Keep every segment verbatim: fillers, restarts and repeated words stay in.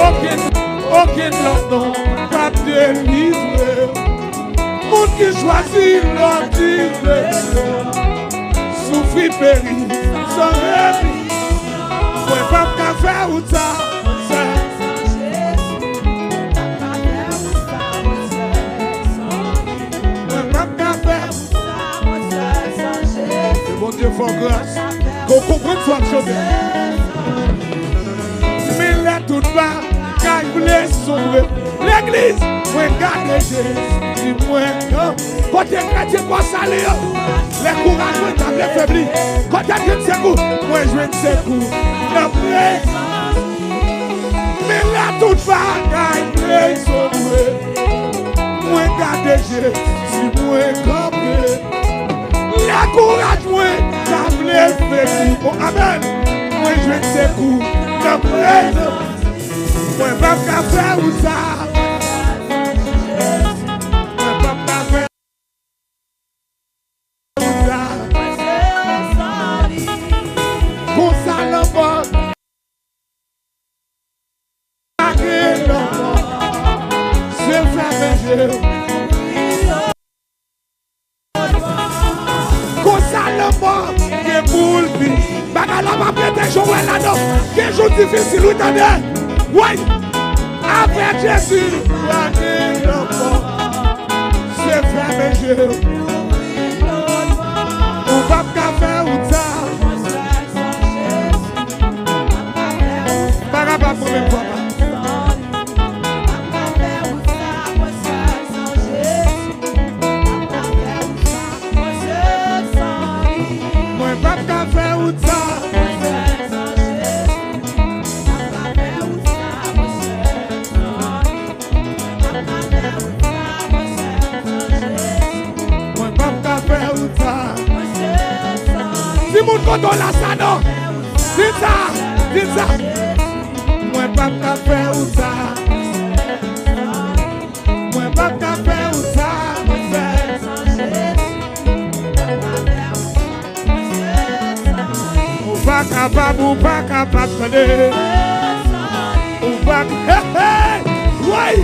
Okenn, okenn lòt non p ap delivre. Moun ki chwazi lòt Dye, soufri, peri, san remi. Mwen p ap ka fè wout sa, sèl. Mwen p ap ka fè. Ke Bondye fè w gras. Ke w konprann sa w ap chante. Men lè tout bagay vle sonbre. Legliz, mwen gade Jezi mwen. Kote kretyen konsa li ye? Lè kouraj mwen ta vle febli. Kote kretyen sekou? Mwen jwenn sekou nan prezans. Men lè tout bagay vle sonbre, mwen gade Jezi mwen kanpe. Lè kouraj mwen ta vle febli, o amèn, mwen jwenn sekou nan prezans. Mwen p ap ka fè wout sa. Mwen p ap ka fè Konsa lanmò pa gen lanmò, se fèmen je. Konsa lanmò gen pou l vin. Bagay la p ap rete jan w wè la non. Gen jou difisil wi tande. Woy! Avèk Jezi pa gen lanmò. Se fèmen je. Ou p ap ka fè wout sa. Pa kapab mwen menm papa. Mwen p ap ka fè wout sa. Mwen p ap ka fè wout sa. Timoun kote w la sa non. Di sa, di sa. Mwen p ap ka fè wout sa. Mwen p ap ka fè wout sa. Ou pa kapab, ou pa kapab tande. Ou pa, hey, hey, woy.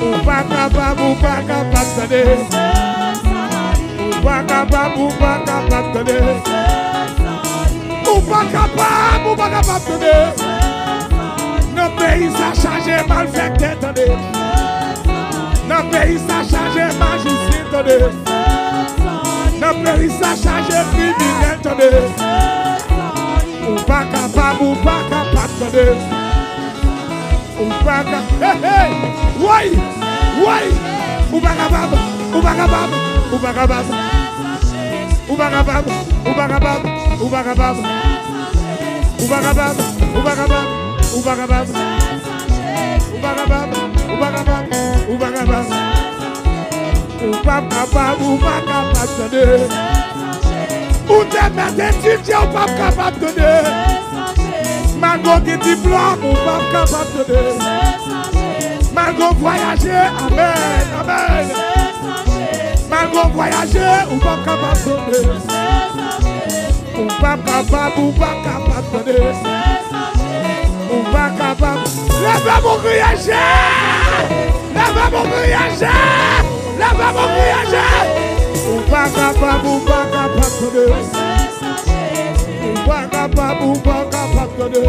Ou pa kapab, ou pa kapab tande. Ou pa kapab, ou pa kapab tande. Ou pa kapab, ou pa kapab tande. Nan peyi sa chaje malfektè tande. Nan peyi sa chaje majisyen tande. Nan peyi sa chaje kriminèl tande. Ou pa kapab, ou pa kapab tande. Ou pa ka, hey, hey, woy, woy. Ou pa kapab, ou pa kapab, ou pa kapab. Ou pa kapab, ou pa kapab, ou pa kapab. Ou pa kapab, ou pa kapab, ou pa kapab. Ou pa kapab, ou pa kapab, ou pa kapab. Ou p ap kapab, ou pa kapab tande. Ou te mèt etidye, ou p ap kapab tande. Malgre w gen diplòm, ou p ap kapab tande. Malgre w vwayaje, amèn, amèn. Malgre w vwayaje, ou p ap kapab tande. Ou p ap kapab, ou p ap kapab tande. Ou pa kapab. Leve pou kriye Jezi! Leve pou kriye Jezi! Leve pou kriye Jezi! Ou pa kapab, ou pa kapab tande. Ou pa kapab, ou pa kapab tande.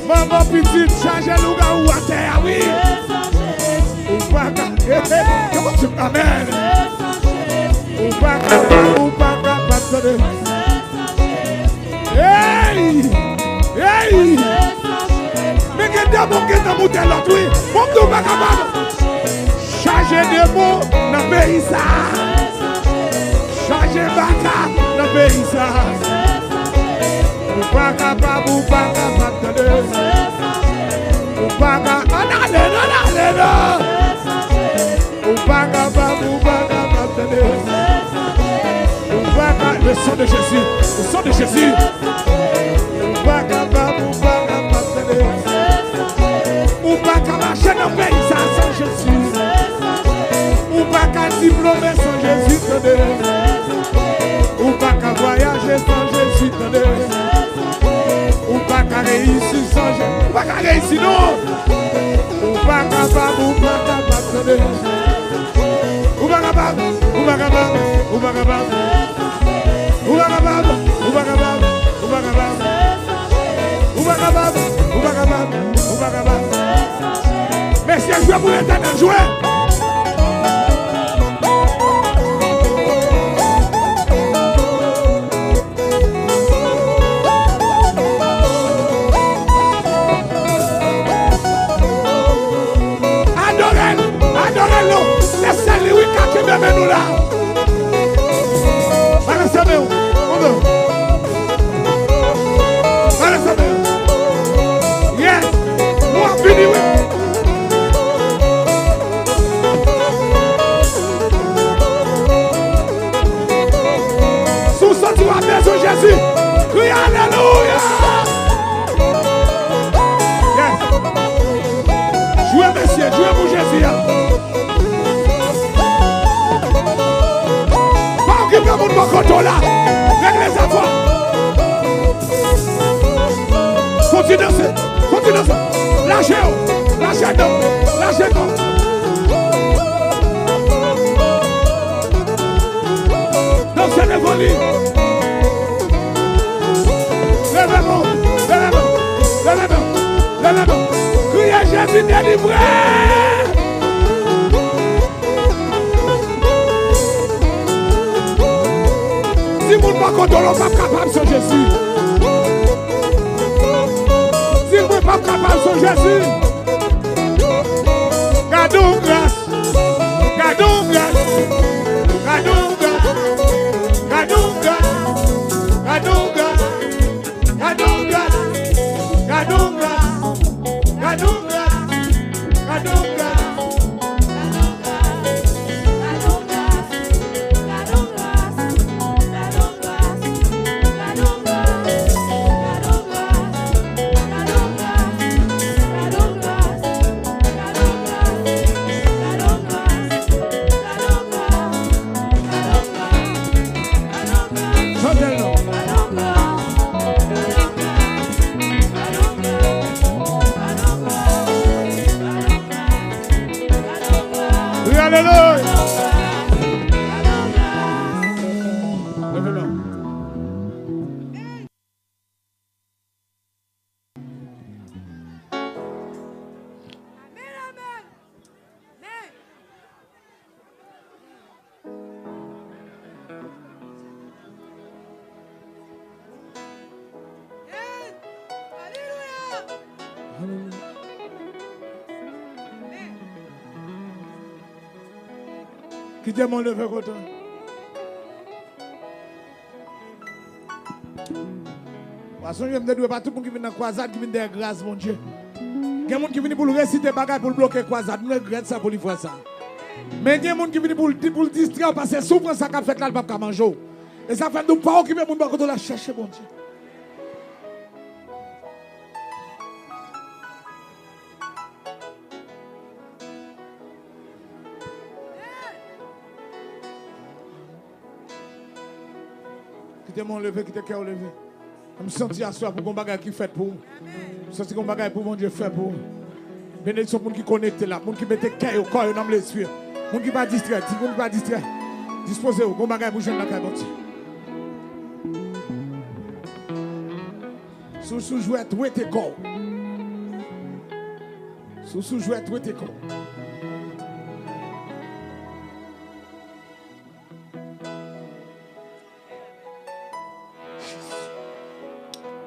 Manman pitit chaje lougawou atè a, wi. Ou pa ka, hey, hey, ke Bondye, amèn. Ou pa kapab, ou pa kapab tande. Hey! Hey! Men gen de moun ki te moute lòt, wi. Moun ki ou pa kapab. Chaje demon nan peyi sa. Chaje baka nan peyi sa. Ou pa kapab, ou pa kapab tande. Ou pa ka, ann ale, ann ale, non. Ou pa kapab, ou pa kapab tande. Ou pa ka, le sang de Jésus, le sang de Jésus. Ou pa kapab, ou pa kapab tande. Ou pa ka mache nan peyi sa san Jezi. Ou pa ka diplome san Jezi tande. Ou pa ka vwayaje san Jezi tande. Ou pa ka reyisi san Jezi. Pou Letènèl jwe. Adore l, adore l non. Se sèl li wi k ka kenbe men nou la. Balanse men w. Balanse men w. Yes. Nou ap vini wi. Si w santi w ap bezwen Jezi, kriye alelouya. Yes. Jwe mesye, jwe pou Jezi a. Pa okipe moun bò kote w la. Regle zafè w. Kontinye danse. Kontinye danse. Lache yo. Lache dan. Lache kò. Danse devan li. Leve men w. Leve men w. Leve men w. Leve men w. Kriye Jezi delivre. Di moun bò kote w la, w p ap kapab san Jezi. Di mwen, p ap kapab san Jezi. Gade yon gras. Gade yon gras. Gade yon gras. Gade yon gras. Gade yon gras. Gade yon gras. Gade yon gras. Gade yon gras. Gade yon gras. Chante l non. Alelouya. Leve men w. Amen, amen. Amen. Amen. Alelouya. Amen. Kite men w leve kote w. W a sonje m te di w, e pa tout moun ki vin nan kwazad ki vin dèyè gras Bondye. Gen moun ki vini pou l resite bagay pou l bloke kwazad. M regrèt sa pou li, frè sa. Men gen moun ki vini pou l di, pou l distrè w, paske si w pran sa k ap fèt la, l p ap ka manje w. E sa fè m di w, pa okipe moun bò kote w la, chèche Bondye. Kite men w leve, kite kè w leve. M santi aswè pou gon bagay ki fèt pou ou. M santi gon bagay pou Bondye fè pou ou. Benediksyon pou moun ki konekte la, pou moun ki mete kè yo, kò yo, nanm, lespri. Moun ki pa distrè, di moun ki pa distrè. Dispoze w, gon bagay pou jwenn lakay Bondye. Si w sou jwèt, wete kò w. Si w sou jwèt, wete kò w.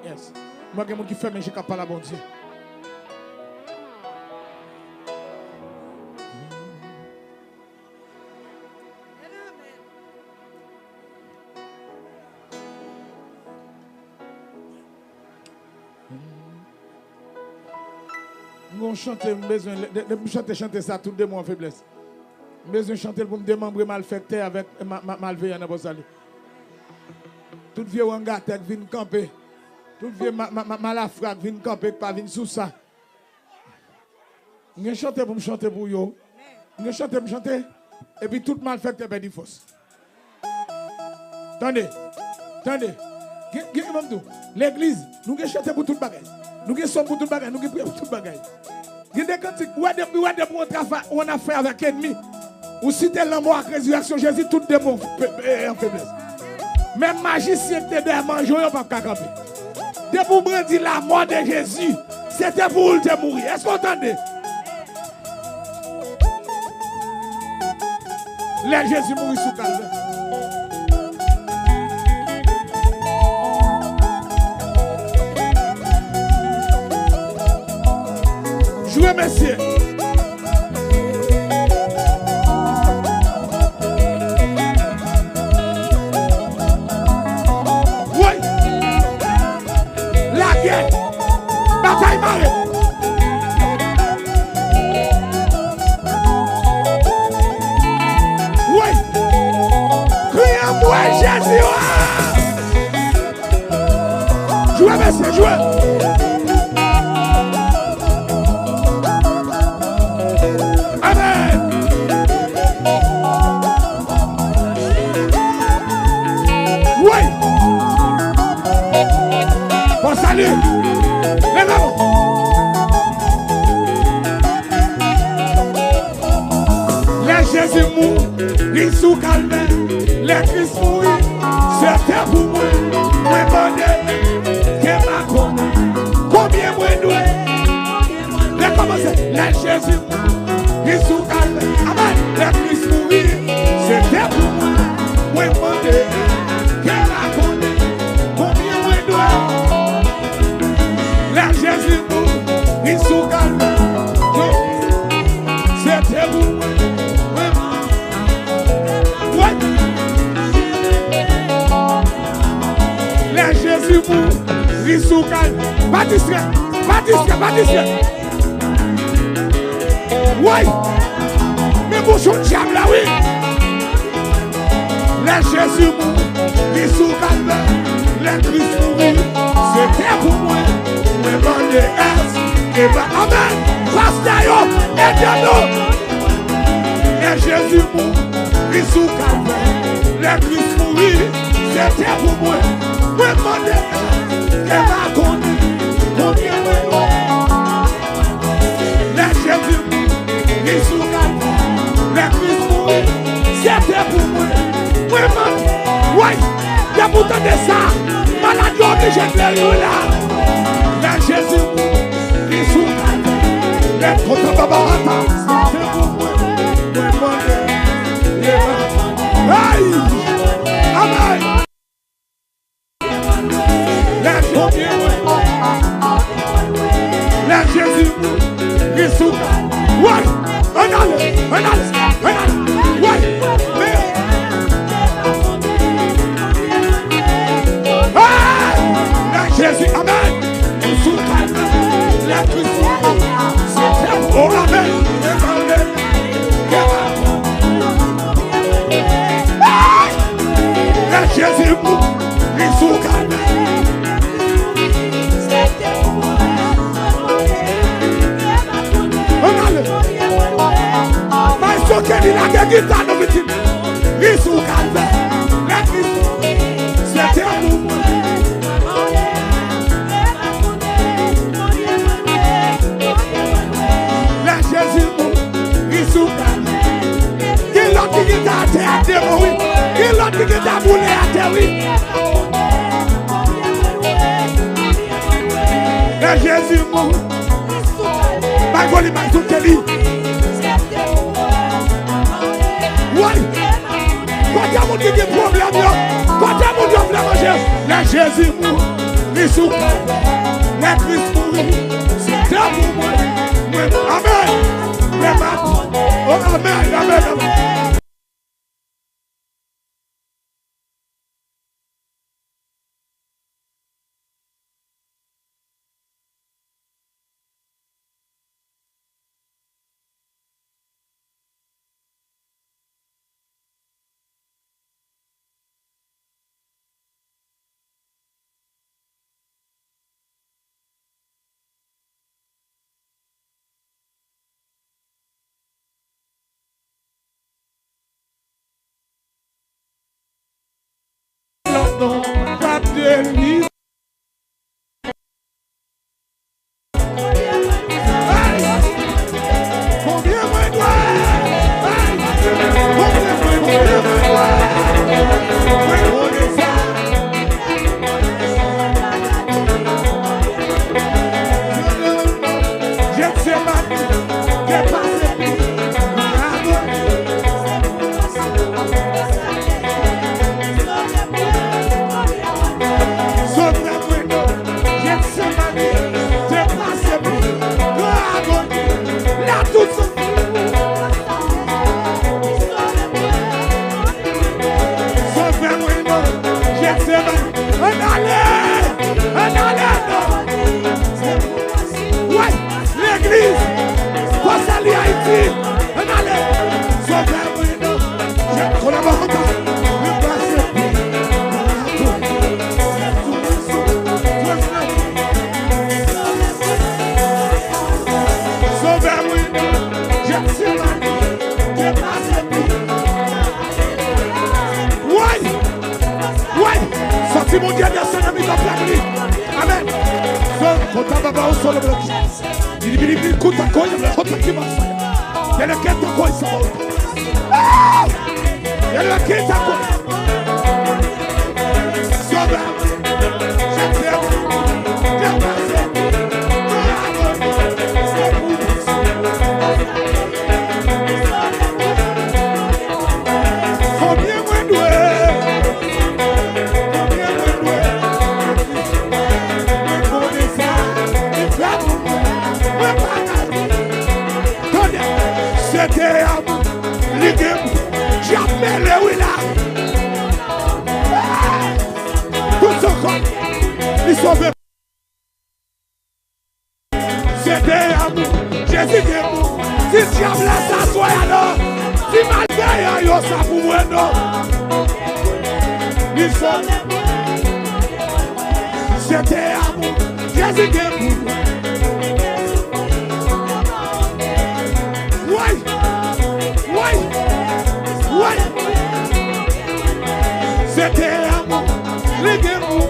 Yes. Mwen gen moun ki fèmen je k ap pale a Bondye. M gon chante, m bezwen, lè, lè, lè m chante chante sa, tout demon an feblès. M bezwen chante l pou m demanbre malfektè avèk ma, ma, malveyan nan pòs a li. Tout vye wangatè k vin kanpe. Tout vye ma, ma, ma, malafra k vin kanpe, k pa vin sou sa. M gen chante pou m chante pou yo. M gen chante pou m chante. Epi tout malfektè pèdi fòs. Tande. Tande. Gen, gen, ban m di w, legliz, nou gen chante pou tout bagay. Nou gen sòm pou tout bagay. Nou gen priyè pou tout bagay. Gen de kantik, ou wè depi, ou wè depi ou antre afè, ou ann afè avèk ènmi, ou site lanmò ak rezirèksyon Jezi, tout demon pe, pe, an feblès. Menm majisyen ki te dèyè manje w yo p ap ka kanpe. Depi w brandi la mò de Jezi, se te pou ou l te mouri. Èske w tande? Lè Jezi mouri sou Kalvè. Jwe, mesye. Woy! Lagè! Batay mare! Woy! Kriye, m wè Jezi, wa! Jwe, mesye, jwe! Amèn! Woy! Bon, sali! Leve w! Lè Jezi mouri sou Kalvè, lè Kris mouri, se te pou mwen. Mwen mande, ke pa konnen konbyen mwen dwe. Rekòmanse, lè Jezi mouri sou Kalvè. Amèn. Lè Kris mouri, se te pou mwen. Mwen mande, ke pa konnen konbyen mwen dwe. Lè Jezi mouri sou Kalvè, yo, se te pou mwen, mwen, mwen. Lè Jezi mouri sou Kalvè, pa distrè, pa distrè, pa distrè. Woy! Men bouchon dyab la, wi! Lè Jezi mouri sou Kalvè, lè Kris mouri, se te pou mwen. Mwen mande èske pa. Amèn! Pastè yo, ede nou! Lè Jezi mouri sou Kalvè, lè Kris mouri, se te pou mwen. Mwen mande èske pa konnen konbyen mwen dwe. Lè Jezi mouri sou Kalvè, lè Kris mouri, se te pou mwen. Mwen mande, woy, depi w tande sa, malad yo oblije geri wi la. Lè Jezi mouri sou Kalvè, lè kontan baba ata, se te pou mwen. Mwen mande, hey! Amèn! Lè Jezi, lè Jezi mouri sou Kalvè. Woy! Ann ale, ann ale, ann ale. Woy! Men, hey! Lè Jezi, amèn! Sou Kalvè, lè Kris mouri, se te pou, oh, amèn! Hey! Lè Jezi mouri sou Kalvè. Ann ale. Maestro Kenny lage gita nou pitit. Li sou Kalvè. Lè Kris mouri, se te pou mwen. Lè Jezi mouri sou Kalvè. Gen lòt ki gentan atè a devan, wi. Gen lòt ki gentan boule atè, wi. Lè Jezi mouri. Bay volim, bay tout ke li. Woy! Kote moun ki gen pwoblèm yo? Kote moun yo vle manje? Lè Jezi mouri sou Kalvè, lè Kris mouri, se te pou mwen. Mwen, amèn. Mwen pa, oh, amèn, amèn, amèn. Si Bondye desann nan mitan pèp li. Amèn. Son, kota baba ou solo bloki. Bili, bili, bili, kota koy, kota ki masaya. Deleketa koy sa. Ah! Deleketa koy. Sovè. Jezi. Depase. Bravo. Se pou ou. Konbyen mwen dwe? Konbyen mwen dwe? Mwen konnen sa li fè pou mwen. Mwen pa ka di. Tande, se te amou li gen pou. Dyab mele wi la. Tout son kò. Li sove. Se te amou Jezi gen pou. Si dyab la sa sou alò, si malveyan yo sa pou mwen non. Li sove. Se te amou Jezi gen pou. Woy! Woy! Woy! Se te amou li gen pou.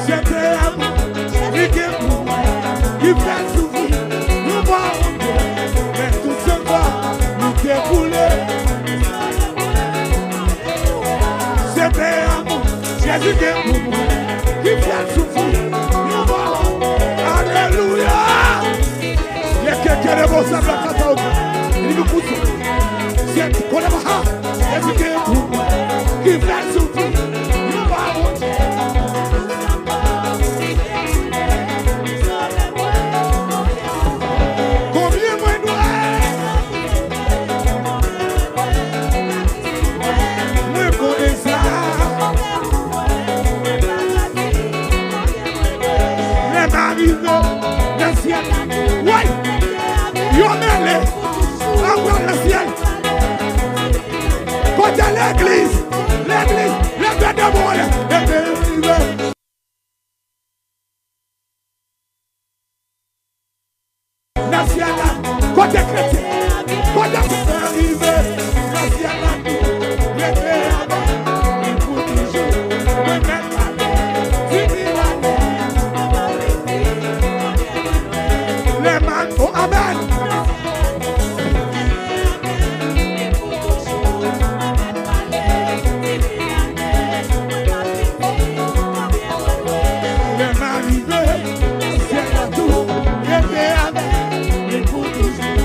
Se te amou li gen pou, ki fè l soufri. Nou pa honte, men tout se fò nou te boule. Se te amou Jezi gen pou mwen, ki fè l soufri. Nou pa honte. Alelouya! Ye ke kere bo sa bla kata o. Li nou koute. Se konnen pa. Jezi gen pou mwen, ki fè l soufri. Nou pa honte. Konbyen mwen dwe? Mwen konnen sa. Lè m a rive nan syèl la. Woy! Yo mele. An pral nan syèl. Kote legliz? Legliz. Leve de mwen. Leve rive. Nan syèl la, kote kretyen? Kote kretyen rive? Nan syèl la tou, rete avè li pou toujou. Mwen mèt pale, fini lane. Lè m a, oh, amèn. Lè m a rive, syèl la tou, rete avè li pou toujou.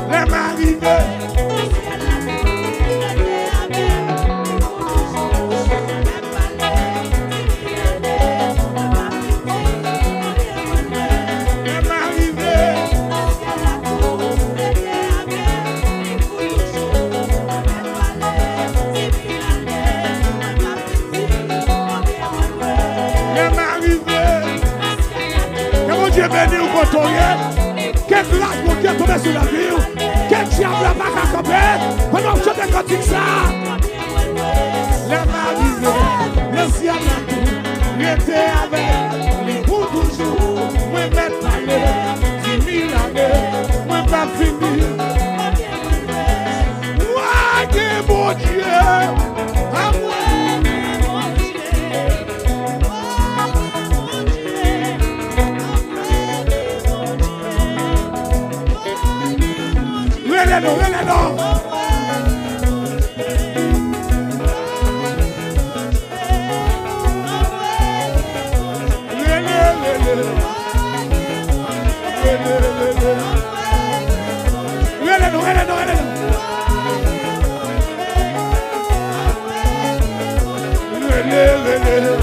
Lè m a rive, lè m a rive. Ke Bondye beni w kote w ye. Ke gras Bondye tonbe sou lavi w. Ke dyab la pa ka kanpe pandan w chante kantik sa. Lè m a rive nan syèl la tou, rete avèk li pou toujou. Mwen mèt pale, di mil ane, mwen p ap fini. Wa gen Bondye, a mwen gen Bondye. Rele non, rele non. Rele, rele. Rele, rele. Rele non, rele non, rele non. Rele, rele.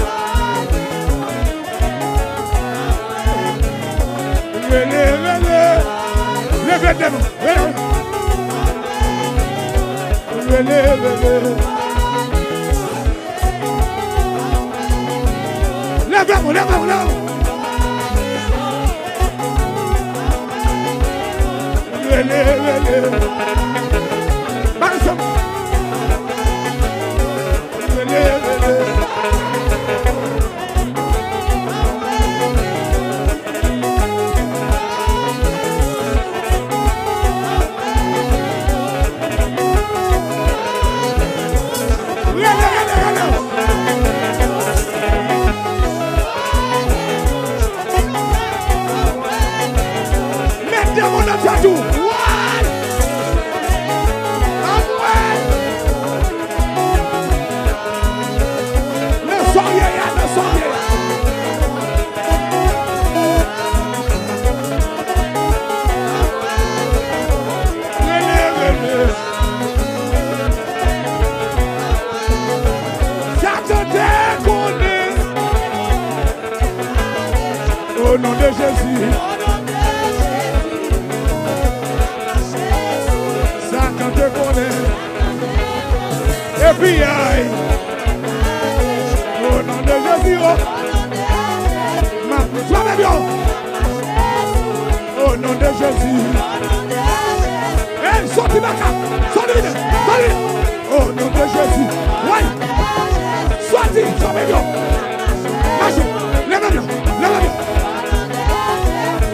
Rele, rele. Leve de nou. Rele. Rele, rele. Leve nou, leve nou, leve nou. Rele, rele. Ba nou sa. Rele, rele. Au nom de Jésus. Satan te konnen. Epi ay. Au nom de Jésus, oh. Ma, frape byen. Au nom de Jésus. Hey, soti baka. Soti vite. Soti vite. Au nom de Jésus. Woy. Soti, frape byen. Mache. Leve byen. Leve byen.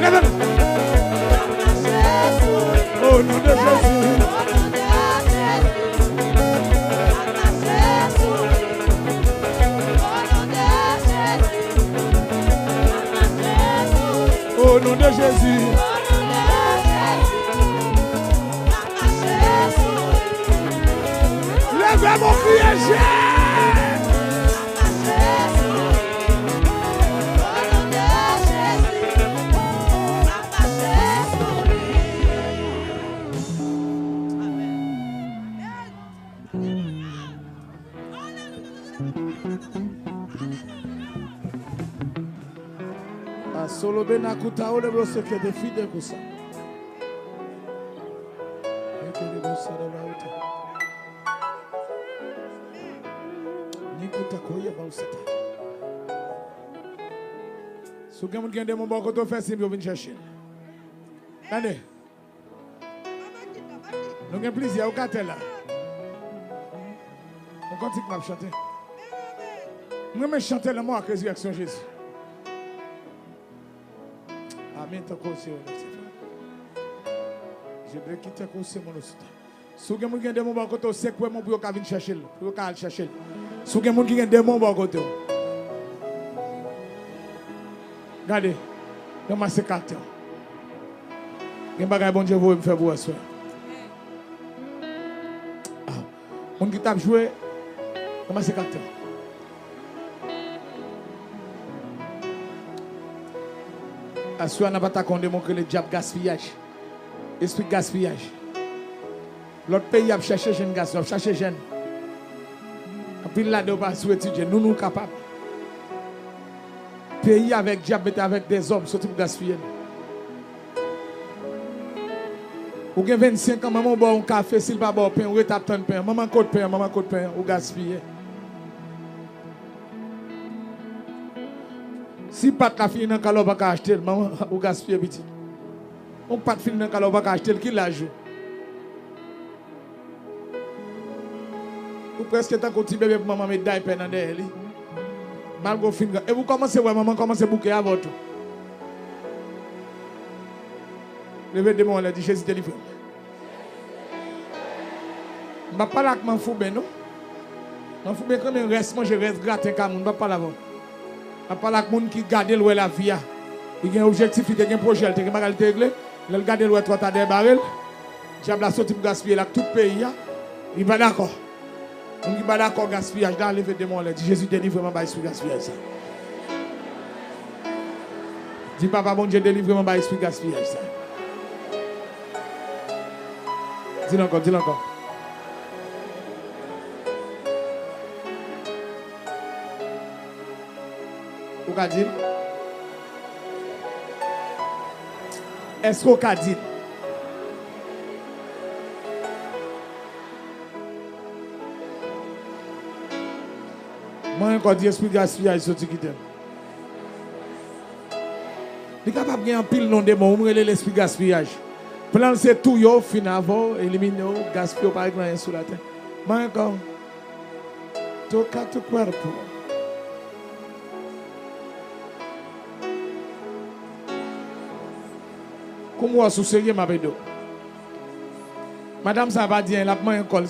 Leve byen. Au nom de Jésus. Au nom de Jésus. Leve men w, kriye Jezi. Asolo bena kuta ole brose ke defide kusa. Ekele brose de bauta. Ni kuta koye bausata. Si w gen moun ki gen demon bò kote w, fè siy pou yo vin chèche l. Tande. Nou gen plizyè, ou ka tè la. Yon kantik m ap chante. M renmen chante lanmò ak rezirèksyon Jezi. Amen, tankou se yon nèg se fè. Je ble ki tankou se moun osita. Si w gen moun ki gen demon bò kote w, sekwe men w pou yo ka vin chèche l, pou yo ka al chèche l. Si w gen moun ki gen demon bò kote w, gade, ranmase karaktè w. Gen bagay Bondye voye m fè pou w aswè. Ah, moun ki t ap jwe, ranmase karaktè w. Aswè a n ap atake yon demon k rele dyab gaspiyaj. Espri gaspiyaj. Lòt peyi ap chèche jèn gason, ap chache jèn. Anpil ladan yo pa sou etidye. Nou, nou kapab. Peyi avèk dyab, mete avèk dèzòm, soti pou gaspiye l. Ou gen vennsenk an, manman w ba w yon kafe, si l pa ba w pen, ou rete ap tann pen an. Manman, kot pen an? Manman, kot pen an? Ou gaspiye. Si pat la fini nan kal la, ou pa ka achte l, manman, ou gaspiye pitit. Yon pat fini nan kal la, ou pa ka achte l, ki laj ou? Ou prèske tankou ti bebe pou manman met daypè nan dèyè li. Malgre w fin gran. Epi w kòmanse wè manman kòmanse bouke avè w tou. Leve de men w anlè, di, Jezi, delivre m. M p ap pale ak manfouben, non. Manfouben k renmen rès manje, rès graten ka moun, m p ap pale avè w. M ap pale ak moun ki gade l wè lavi a. Li gen objektif, li te gen pwojè, li te gen bagay li te regle. Lè l gade l wè twò ta dèyè bare l, dyab la soti pou gaspiye l ak tout peyi a. Li pa dakò. Moun ki pa dakò gaspiyaj la, leve de men w anlè, di, Jezi, delivre m anba espri gaspiyaj sa. Di, Papa Bondye, delivre m anba espri gaspiyaj sa. Di l ankò, di l ankò. Ou ka di l? Èske w ka di l? Mwen ankò di, espri gaspiyaj soti kite m. Li kapab gen anpil non demon, ou m rele lespri gaspiyaj. Plan l se touye w, fin avè w, elimine w, gaspiye w, pa regle anyen sou latè. Mwen ankò. Toca tu cuerpo. Kòm w wè sou serye, m ap ede w. Madanm sa a pa di anyen, l ap manyen kò l.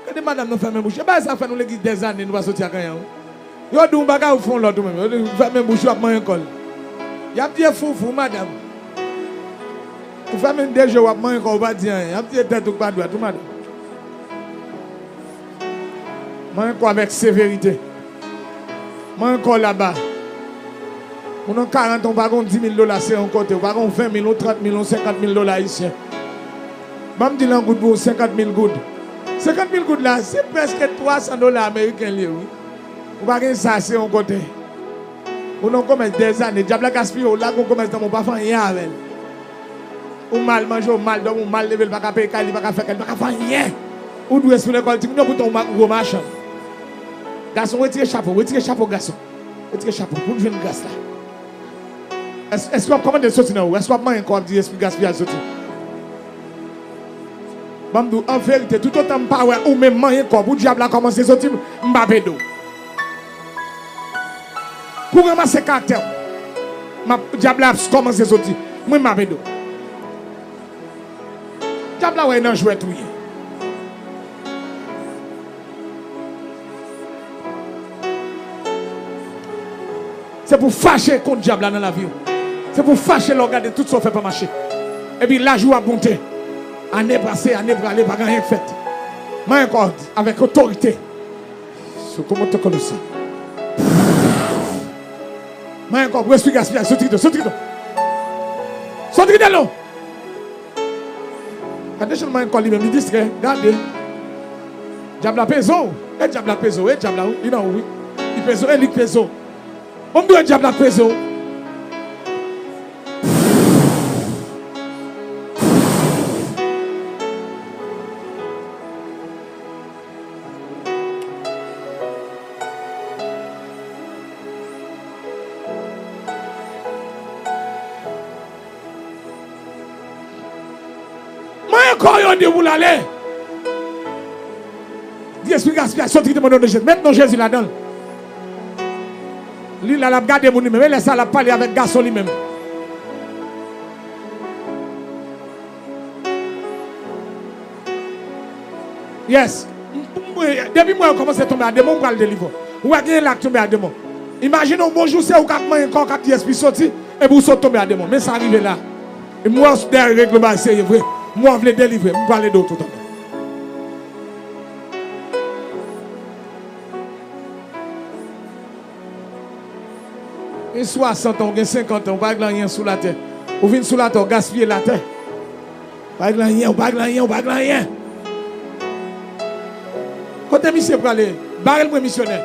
Gade madanm nan fèmen bouch. E bagay sa fè nou legliz dèzane, nou pa soti ak anyen, wi. Yo di w yon bagay, ou fè yon lòt ou menm. Yo di w fèmen bouch, w ap manyen kò l. Y ap di e foufou, madanm. Ou fèmen de je w, w ap manyen kò, ou pa di anyen. Y ap di e tèt ou k pa dwat, wi, madanm. Manyen kò avèk severite. Manyen kò laba. Ou nan karant an, ou pa gen yon di mil dola sere yon kote, ou pa gen yon ven mil, yon trant mil, yon senkant mil dola ayisyen. Ban m di l an goud pou ou, senkant mil goud. Senkant mil goud la, se prèske twa san dola ameriken li ye, wi. Ou pa gen sa sere yon kote. Ou nan yon komès dèzane, dyab la gaspiye w, lage yon komès nan men w, pa fè anyen avè l. Ou mal manje, ou mal dòmi, ou mal leve, li pa ka peye kay, li pa ka fè kay, li pa ka fè anyen. Ou dwe sou lekòl timoun yo, poutan ou ma-, gwo machann. Gason, retire chapo, retire chapo, gason. Retire chapo, pou n jwenn gras la. Èske, èske w ap kòmande l soti nan ou? Èske w ap manyen kò w ap di espri gaspiyaj soti? Ban m di w, an verite, toutotan m pa wè ou menm manyen kò w pou dyab la kòmanse soti, m p ap ede w. Pou ranmase karaktè w, m ap, dyab la ap kòmanse soti. Mwen, m ap ede w. Dyab la wè e nan jwèt ou ye. Se pou fache kont dyab la nan lavi w. Se pou fache lè w gade tout sa w fè pa mache. Epi laj ou ap monte. Ane pase, ane prale, pa gen anyen k fèt. Manyen kò w avèk otorite. Sou kòman te kòlou sa. Manyen kò w, espri gaspiyaj, soti kite, soti kite. Soti kite non. Gade jan l manyen kò l li menm, li distrè. Gade. Dyab la peze w. E dyab la peze w. E dyab la, wi. Li nan ou, wi. Li peze w. E li k peze w. Bon, m di w, e dyab la k peze w. Manyen kò yo di pou l ale. Di espri gaspiyaj, soti kite mwen nan non de Jezi. Met non Jezi ladan l. Li la, l ap gade moun li menm. E lè sa, l ap pale avèk gason li menm. Yes. M, m, depi m wè yo kòmanse tonbe a demon, m pral delivre w. Ou wè gen la k tonbe a demon. Imajine w, bon jou se ou k ap manyen kò w, k ap di espri soti, epi w sot tonbe a demon. Men sa rive la. E m wè w dèyè regle bagay serye vre. M wè w vle delivre. M pral ede w toutan. Gen swasant an, ou gen senkant an, ou pa regle anyen sou latè. Ou vin sou latè, ou gaspiye latè. Pa regle anyen, ou pa regle anyen, ou pa regle anyen. Kote misye prale? Bare l mwen, misyonè.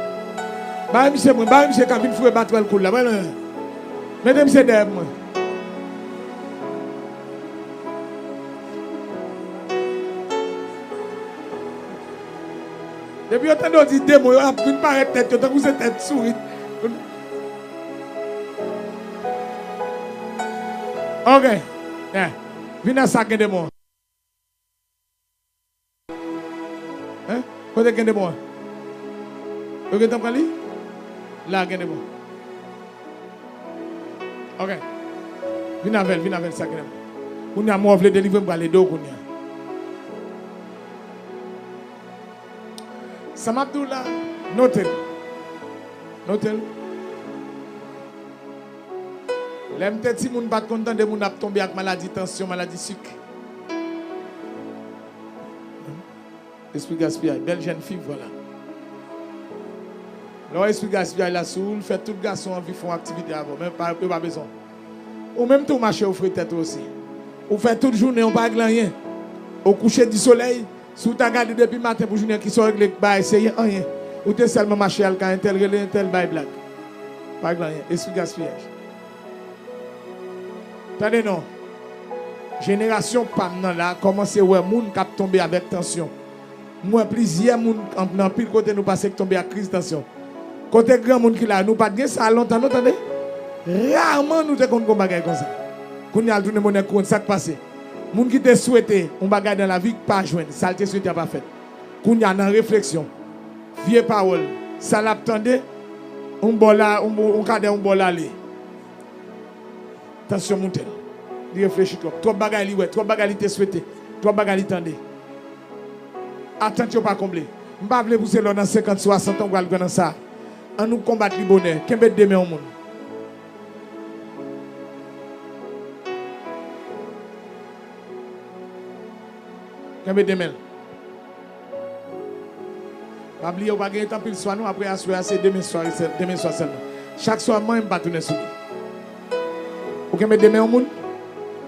Bare misye mwen, bare misye k ap vin foure batwèl kou l la. Bare l mwen. Mete misye dèyè mwen. Depi yo tande w di demon, yo ap vin parèt tèt yo, tankou se tèt sourit. Ok. Eh. Vin nan sa k gen demon. Hein? Kote k gen demon an? Yo gentan pran li? La gen demon. Ok. Vin avè l, vin avè l, sa k gen demon. Kounye a, mwen w vle delivre m, pral ede w kounye a. Sa m ap di w la, note l. Note l. Lè m te timoun, m pa t konn tande moun ap tonbe ak maladi tansyon, maladi sik. Espri gaspiyaj, bèl jèn fi, vwala. Lè w espri gaspiyaj la sou ou, l fè tout gason anvi fè yon aktivite avè w, men pa, yo pa bezwen w. Ou menm tou, w mache, ou fre tèt ou osi. Ou fè tout jounen, ou pa regle anyen. Ou kouche di solèy, si w ta gade depi maten pou jounen, kisa w regle, bagay serye, anyen. Ou te sèlman mache al kay entèl, rele entèl, bay blag. Pa regle anyen. Espri gaspiyaj. Tande non. Jenerasyon pa m nan la kòmanse wè moun k ap tonbe avèk tansyon. M wè plizyè moun an-, nan anpil kote nou pase k tonbe ak kriz tansyon. Kote granmoun ki la, nou pa t gen sa lontan non, tande. Raman nou te konn gon bagay konsa. Kounye a l tounen monè kouran, sa k pase? Moun ki te swete yon bagay nan lavi k pa jwenn, sa l te swete a pa fèt. Kounye a nan refleksyon, vye pawòl, sa l ap tande, yon bò la, yon, yon kadè yon bò l ale. Tansyon moute l. Li reflechi twòp. Twòp bagay li wè, twòp bagay li te swete, twòp bagay li tande. Atant yo pa konble. M pa vle pou se lè w nan senkant, swasant an w pral pran nan sa. Ann nou konbat li bonè. Kenbe de men yon moun. Kenbe de men l. Pa bliye, ou pa gen anpil swa non, apre aswè a, se demen swa, demen swa sèlman. Chak swa, mwen, m pa tounen sou li. Ou kenbe de men yon moun?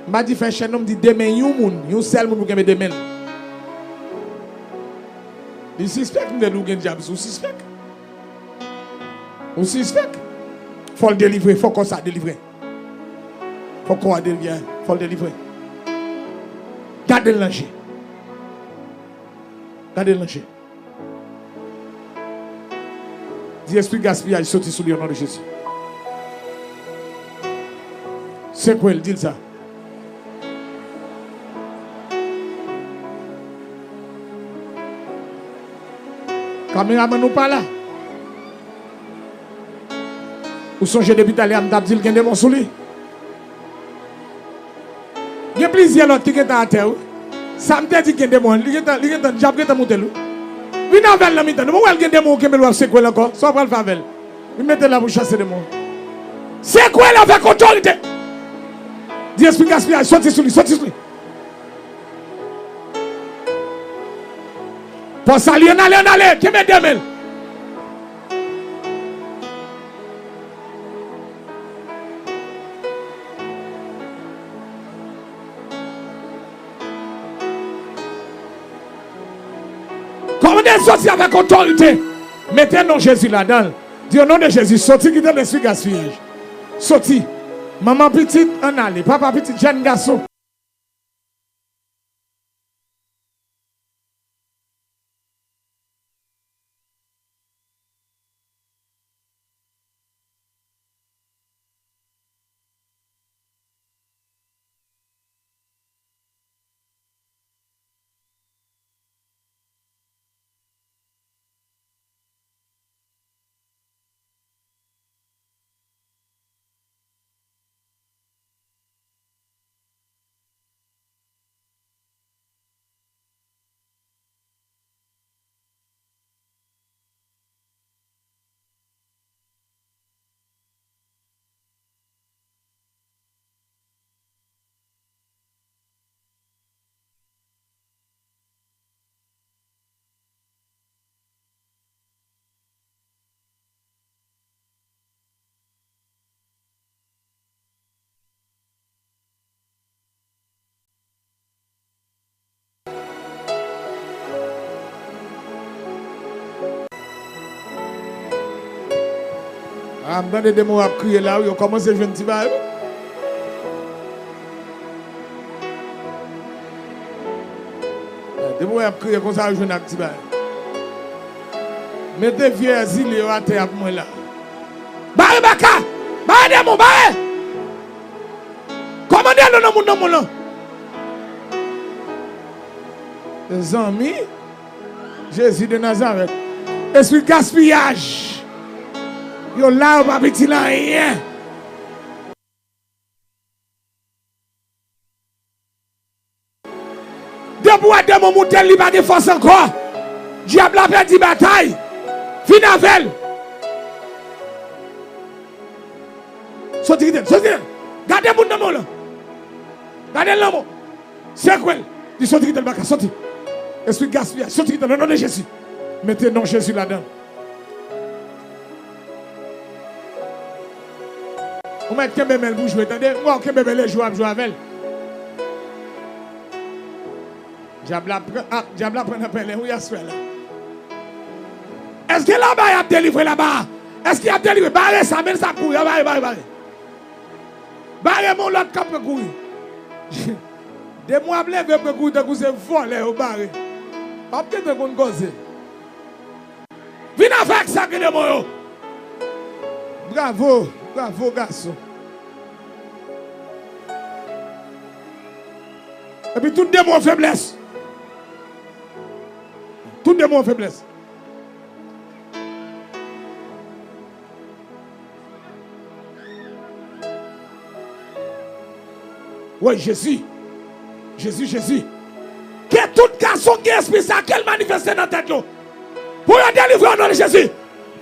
M pa di fè chèn non, m di de men yon moun, yon sèl moun pou kenbe de men l. Li sispèk, m te di w gen dyab sou sispèk. Ou sispèk. Fò l delivre, fò kò sa delivre. Fò kò a delivre, fò l delivre. Gade l nan je. Gade l nan je. Di espri gaspiyaj soti sou li, o non de Jezi. Sekwe l, di l sa. Kameramann ou pa la. Ou sonje depi talè a m t ap di l gen demon sou li? Gen plizyè lòt ki gentan atè, wi. Sa m te di gen demon, li gentan, li gentan, dyab gentan moute l, wi. Vin avè l nan mitan nou. Bon, wè l gen demon, ou kenbe l, w ap sekwe l ankò. Sa w pral fè avè l? Vin mete l la pou chase demon. Sekwe l avèk otorite. Di espri gaspiyaj, soti sou li, soti sou li. Pòs a li, ann ale, ann ale, kenbe de men l. Kòmande l soti avèk otorite. Mete non Jezi ladan l. Di, o non de Jezi, soti kite lespri gaspiyaj. Soti. Manman pitit, ann ale. Papa pitit, jèn gason. A, m tande demon ap kriye la, wi, yo kòmanse jwenn ti bagay, wi. Demon ap kriye konsa, yo jwenn ak ti bagay. Mete vye zile yo atè a pou mwen la. Bare baka! Bare demon, bare! Kòmande l o non moun nan moun lan. Mezanmi, Jezi de Nazarèt. Espri gaspiyaj. Yo la, yo pa itil anyen. Depi w wè demon moute l, li pa gen fòs ankò. Dyab la pèdi batay. Vin avè l. Soti kite l, soti kite l. Gade moun nan men w lan. Gade l nan men w. Sekwe l. Di soti kite l baka, soti. Espri gaspiyaj, soti kite l, o non de Jezi. Mete non Jezi ladan l. Ou mèt kenbe men l pou jwe, tande? M wè w kenbe men l e jwe w ap jwe avè l. Dyab la pran, a, dyab la pran nan pèlen, wi, aswè la. Èske laba y ap delivre laba a? Èske y ap delivre? Bare sa, men sa kouri, bare, bare, bare. Bare men w lòt k ap pran kouri. Demon ap leve pran kouri tankou se vòlè yo bare. W ap gentan konn koze. Vin avèk sa ki demon yo. Bravo, bravo gason. Epi tout demon feblès. Tout demon feblès. Woy, Jezi. Jezi, Jezi. Ke tout gason ki gen espri sa, ke l manifeste nan tèt yo. Pou yo delivre o non de Jezi.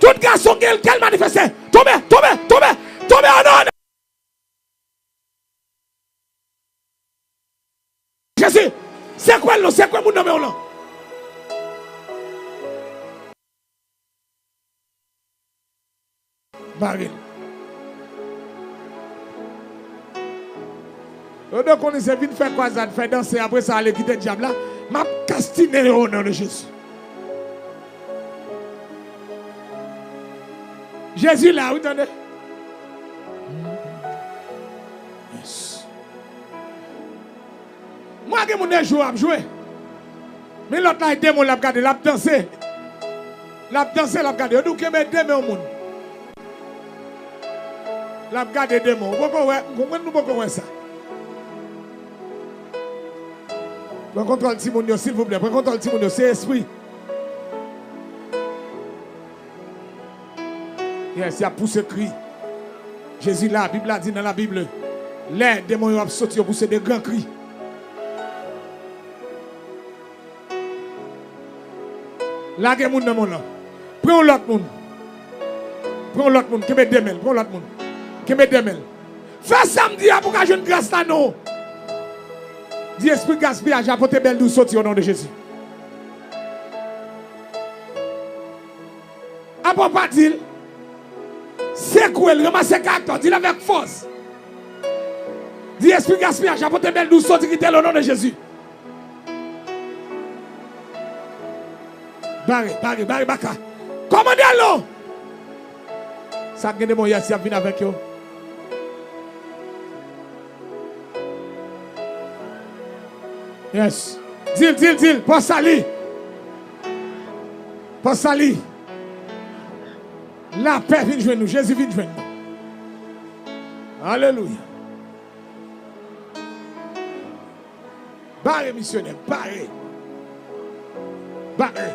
Tout gason ki gen l, ke l manifeste. Tonbe, tonbe, tonbe, tonbe o non de Jezi. Sekwe l non, sekwe moun nan men w lan. Bare l. Yo dwe konnen se vin fè kwazad, fè danse, apre sa ale kite dyab la. M ap kastinen yo o non de Jezi. Jezi la, wi, tande. Pa gen moun nan jou ap jwe. Men lòt la, e demon l ap gade, l ap danse. L ap danse, l ap gade. Yo di w kenbe de men yon moun. L ap gade demon. Ou poko wè, m konprann nou poko wè sa. Pran kontwòl timoun yo, silvouplè. Pran kontwòl timoun yo. Se espri. Yes, y ap pouse kri. Jezi la, Bib la di nan Labib, lè demon yo ap soti, yo pouse de gran kri. Lage moun nan men w lan. Pran yon lòt moun. Pran yon lòt moun. Kenbe de men l. Pran yon lòt moun. Kenbe de men l. Fè sa m di a pou w ka jwenn gras la, non. Di espri gaspiyaj la pote bèl dous soti o non de Jezi. Apa w pa di l? Sekwe l, ranmase karaktè w, di l avèk fòs. Di espri gaspiyaj la pote bèl dous soti kite l o non de Jezi. Bare, bare, bare baka. Kòmande l non. Sa k gen demon yès, y ap vin avèk yo. Yes. Di l, di l, di l. Pòs a li. Pòs a li. Lapè vin jwenn nou. Jezi vin jwenn nou. Alelouya. Bare misyonè, bare. Bare.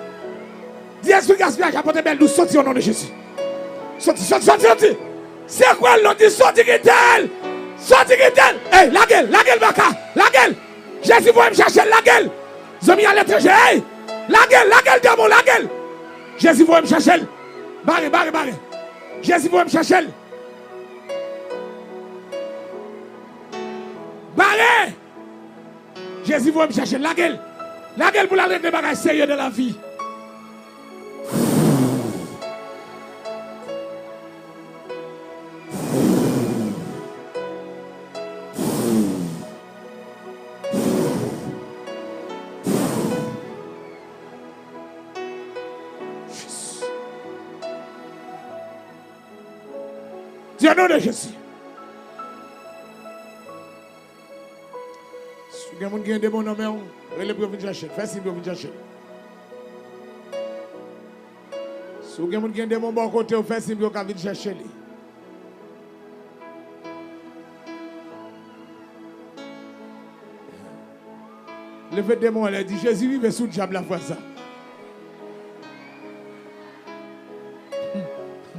Di espri gaspiyaj la pote bèl dous soti o non de Jezi. Soti, soti, soti, soti. Sekwe l non, di soti kite l. Soti kite l. Ey, lage l, lage l baka. Lage l. Jezi voye m chache l, lage l. Zanmi aletranje, ey. Lage l, lage l demon, lage l. Jezi voye m chache l. Bare, bare, bare. Jezi voye m chache l. Bare. Jezi voye m chache l. Lage l. Lage l pou l al regle bagay serye nan lavi. Di o non de Jezi. Si w gen moun ki gen demon nan men w, rele pou yo vin chèche l. Fè siy pou yo vin chèche l. Si w gen moun ki gen demon bò kote w, fè siy pou yo ka vin chèche li. Leve demon an lè, di, Jezi rive sou dyab la fwa sa.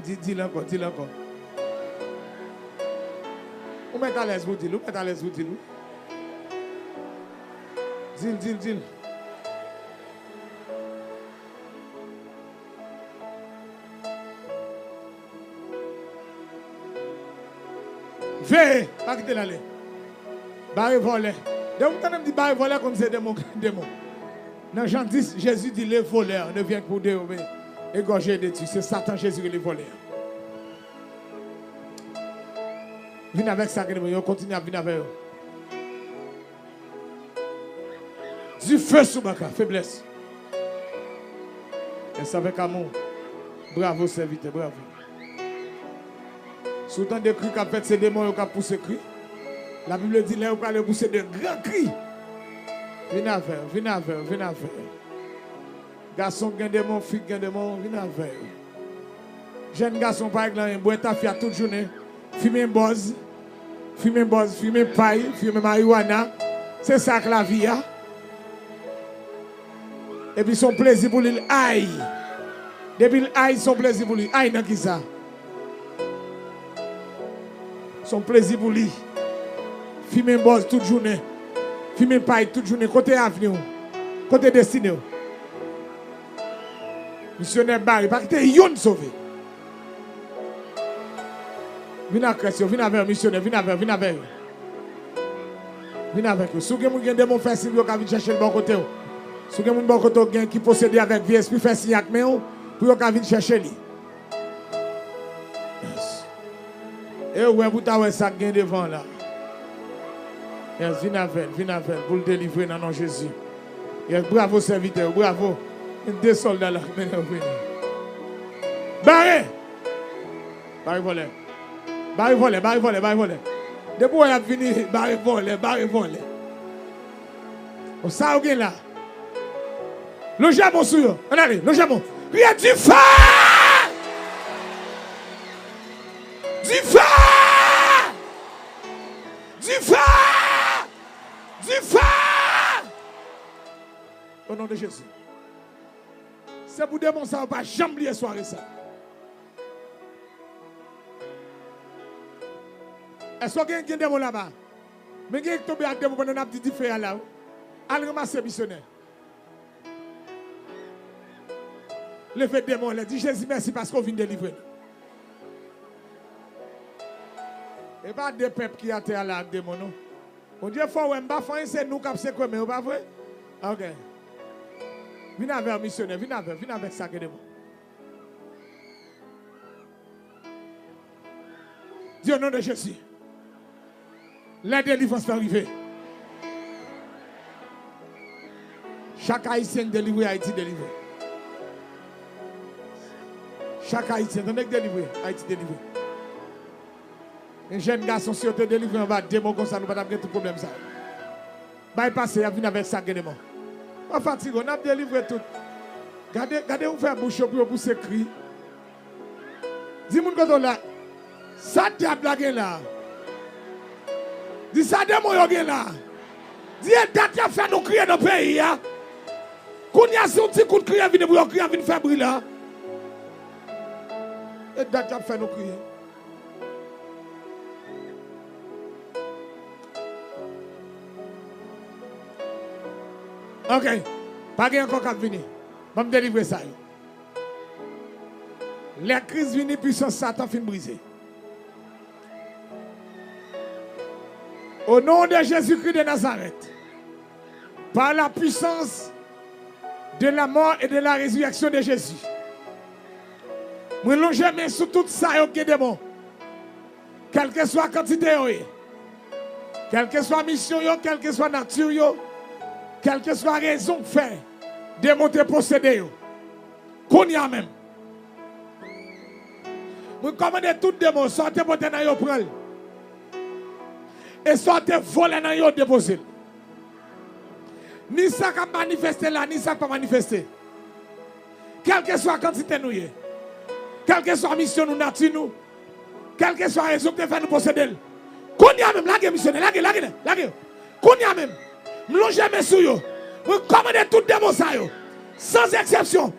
Di, di l ankò, di l ankò. Ou mèt alèz pou di l, ou mèt alèz pou di l, wi. Di l, di l, di l. Veye, pa kite l ale. Bare vòlè. Depi w tande m di bare vòlè, konn se demon k ap demon. Nan Jan dis, Jezi di, le volè ne vyen pou de, e gòje e detwi. Se Satan Jezi rele vòlè. Vin avèk sa k ede yo, kontinye ap vin avè yo. Dife sou baka, feblès. Reste avec amour. Bravo, sèvitè, bravo. Si w tande kri k ap fèt, se demon yo k ap pouse kri. Labib di, lè yo prale pouse de gran kri. Vin avè yo, vin avè yo, vin avè yo. Gason k gen demon, fi k gen demon, vin avè yo. Jèn gason pa regle anyen, bwè tafya tout jounen, fimen bòz, fimen bòz, fimen pay, fimen mariwana. Se sa k lavi a. Epi se yon plezi pou li, l ay. Depi l ay, se yon plezi pou li. Ay nan kisa? Se yon plezi pou li. Fimen bòz tout jounen. Fimen pay tout jounen. Kote avni w? Kote destine w? Misyonè bare, pa kite youn sove. Vin ak rès yo, vin avè yo, misyonè, vin avè yo, vin avè yo. Vin avèk yo. Si w gen moun gen demon, fè siy pou yo ka vin chèche l bò kote w. Si w gen moun bò kote w gen ki posede avèk vye espri, fè siy ak men w pou yo ka vin chèche li. Yes. E w wè pou ta wè sa k gen devan la. Yes, vin avè l, vin avè l pou l delivre nan non Jezi. Yes, bravo sèvitè yo, bravo. De sòlda la k mennen yo vini. Bare! Bare vòlè. Bare vòlè, bare vòlè, bare vòlè. Depi w wè y ap vini, bare vòlè, bare vòlè. Bon, sa yo gen la. Lonje men w sou yo. Ann ale, lonje men w. Kriye dife! Dife! Dife! Dife! O non de Jezi. Se pou demon sa yo pa janm bliye sware sa. Èske w gen, gen demon laba? Men gen k tonbe ak demon pandan n ap di dife a la wi. Al ranmase misyonè. Leve demon an lè, di Jezi mèsi paske w vin delivre nou. E pa de pèp ki atè a la ak demon non. Bondye fò wè m pa fè anyen, se nou k ap sekwe men yo, pa vre? Ok. Vin avè w misyonè, vin avè, vin avèk sa gen demon. Di o non de Jezi. Lè delivrans lan rive. Chak ayisyen k delivre, Ayiti delivre. Chak ayisyen, tande k delivre, Ayiti delivre. Yon jèn gason, si yo te delivre anba demon konsa, nou pa t ap gen tout pwoblèm sa yo. Bay pase, y ap vin avèk sa k gen demon. Pa fatige w, n ap delivre tout. Gade, gade ouvè bouch yo pou yo pouse kri. Di moun kote w la, sa dyab la gen la? Di sa demon yo gen la? Di e dat y ap fè nou kriye nan peyi a. Kounye a si yon ti kout kriye vini pou yo kriye vin fè bri la. E dat y ap fè nou kriye. Ok. Pa gen ankò k ap vini. Ban m delivre sa yo. Lè Kris vini, pwisans Satan fin brize. Au nom de Jésus-Christ de Nazareth, par la puissance de la mort et de la résurrection de Jésus, mwen lonje men sou tout sa yo k gen demon. Kèlkeswa kantite yo ye, kèlkeswa misyon yo, kèlkeswa nati yo, kèlkeswa rezon k fè demon te posede yo, kounye a menm, mwen kòmande tout demon, sa w te pote nan yo, pran l. E sa w te vòlè nan yo, depoze l. Ni sa k ap manifeste la, ni sa k pa manifeste. Kèlkeswa kantite nou ye, kèlkeswa misyon nou, nati nou, kèlkeswa rezon k te fè nou posede l, kounye a menm, lage misyonè, lage, lage, lage. Kounye a menm, m lonje men sou yo. Mwen kòmande tout demon sa yo, sans exception,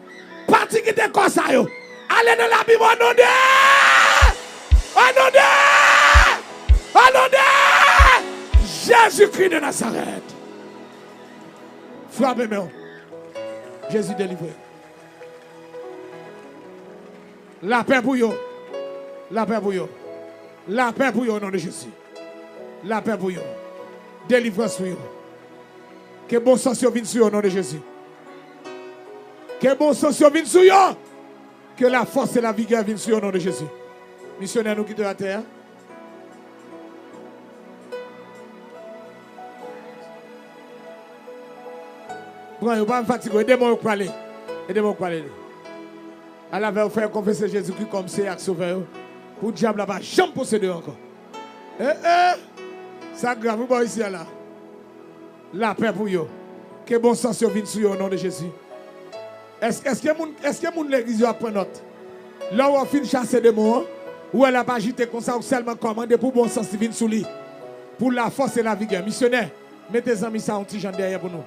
pati kite kò sa yo, ale nan labim, o non de, o non de, o non de Jezikri de Nazarèt. Frape men w. Jezi delivre. Lapè pou yo. Lapè pou yo. Lapè pou yo, o non de Jezi. Lapè pou yo. Delivrans pou yo. Ke bon sans yo vin sou yo, o non de Jezi. Ke bon sans yo vin sou yo. Ke lafòs e lavigè vin sou yo, o non de Jezi. Misyonè, nou kite w atè a. Pran yo, pa fatige w. E demon yo k prale. E demon yo k prale. Al avè yo, fè yo konfese Jezikri kòm Seyè ak Sovè yo, pou dyab la pa janm posede yo ankò. E, e! Sa grav wi bò isi a la. Lapè pou yo. Ke bon sans yo vin sou yo, o non de Jezi. Èske, èske moun, èske moun legliz yo ap pran nòt? Lè w fin chase demon an, ou wè l ap ajite konsa, ou sèlman kòmande pou bon sans li vin sou li. Pou lafòs e lavigè. Misyonè, mete zanmi sa yon ti jan dèyè pou nou.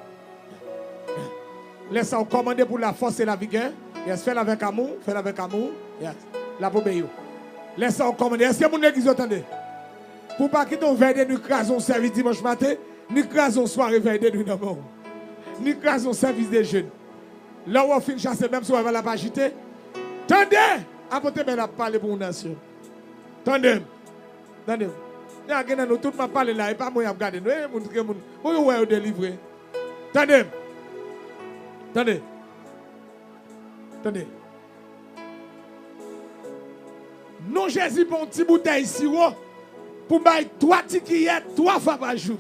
Lè sa w kòmande pou lafòs e lavigè. Yes, fè l avèk amou, fè l avèk amou. Yes. L ap obeyi w. Lè sa w kòmande. Èske moun legliz yo tande? Pou pa kite yon vèy de nwi kraze yon sèvis dimanch maten, ni kraze yon sware vèy de nwi nan men w, ni kraze yon sèvis de jèn. Lè w fin chase, menm si w wè l ap ajite, tande! Apote men l ap pale pou yon nasyon. Tande m. Tande m. Gen nan nou tout m ap pale la, e pa mwen y ap gade nou. E moun, gen moun, bon, yo wè yo delivre. Tande m. Tande. Tande. Non Jezi pa yon ti boutèy siwo pou bay twa ti kiyè twa fwa pa jou.